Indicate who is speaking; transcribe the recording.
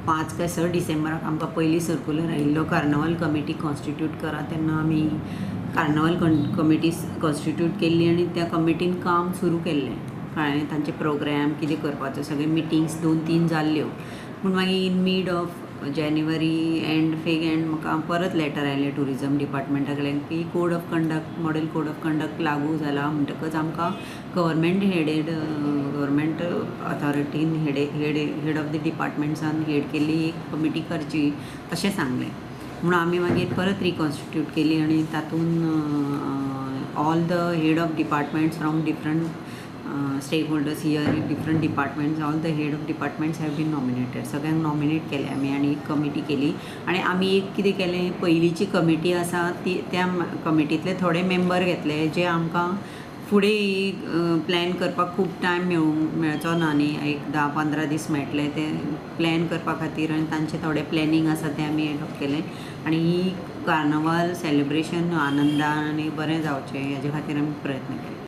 Speaker 1: 5 काय 6 डिसेंबराक आमकां पयली सर्कुलर आयिल्लो, कार्नवल कमिटी कॉन्स्टिट्यूट करा. तेन्ना आमी कार्नवल कमिटी कॉन्स्टिट्यूट केल्ली आनी त्या कमिटीन काम सुरू केल्लें. कळ्ळें? तांचे प्रोग्राम कितें करपाचो, सगळे मिटिंग्स दोन तीन जाल्ल्यो. पूण मागीर in mid of January and fag end म्हाका परत लेटर आयलें ट्युरिजम डिपार्टमेंटा कडल्यान की code of conduct, model code of conduct लागू जाला म्हणटकच आमकां गव्हर्मेंट हेडेड, गव्हर्मेंट ऑथॉरिटीन हेड ऑफ the डिपार्टमेंट्सान हेड केल्ली एक कमिटी करची अशें सांगलें. म्हणून आमी मागीर परत रिकॉन्स्टिट्यूट केली आनी तातूंत all the head of departments from different stakeholders here, different departments, all the head of departments have been nominated. सगळ्यांक नॉमिनेट केले आमी आनी एक कमिटी केली. आनी आमी एक कितें केलें, पयलींची कमिटी आसा ती, त्या कमिटींतले थोडे मेंबर घेतले जे आमकां फुडें प्लॅन करपाक खूब टायम मेळचो ना न्ही. एक 10-15 दीस मेळटले ते प्लॅन करपा खातीर आनी तांचे थोडे प्लॅनींग आसा तें आमी एडॉप्ट केलें आनी ही कार्नवाल सेलिब्रेशन आनंदान आनी बरें जावचें हेजे खातीर आमी प्रयत्न केले.